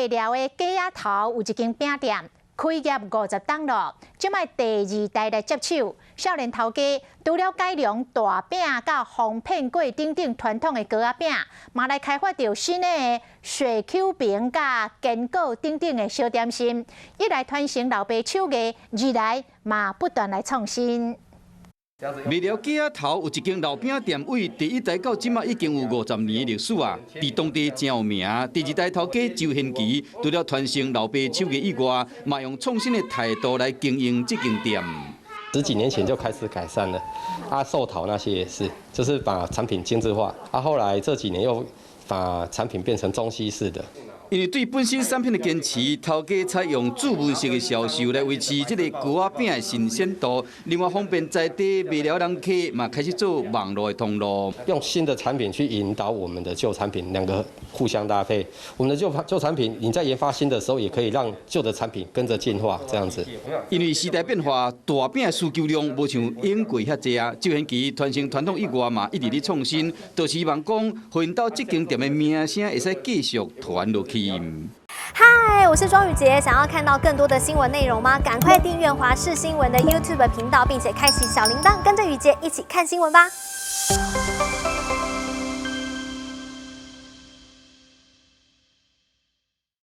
寮的粿仔頭有一間餅店，開業50冬咯，這擺第二代來接手。少年頭家除了改良大餅佮烘片粿等等傳統的糕仔餅，嘛來開發著新的雪 Q 餅佮堅果等等的小點心，一來傳承老爸手藝，二來嘛不斷來創新。麥寮粿仔頭有一間老餅店，對第一代到這馬已經有50年的歷史啊！佇當地誠有名。第二代頭家周賢奇，除了傳承老爸手藝以外，嘛用創新的態度來經營這間店。十幾年前就開始改善了，啊，壽桃那些也是，就是把產品精緻化。啊，後來這幾年又把產品變成中西式的。因為對本身產品的堅持，頭家採用注文式的銷售來維持這个糕仔餅的新鮮度。另外方便在地麥寮人客嘛開始做網路的通路，用新的產品去引導我們的舊產品，兩個互相搭配。我們的舊產品，你在研發新的時候，也可以讓舊的產品跟着進化，這樣子。因為時代變化，大餅的需求量無像以過遐濟啊。周賢奇傳承傳統以外嘛，一直咧創新，就希望講，予𪜶兜這間店的名聲會使繼續傳落去。嗨，我是莊宇傑，想要看到更多的新聞內容嗎？趕快訂閱華視新聞的 YouTube 頻道，並且開啟小鈴鐺，跟着宇傑一起看新聞吧。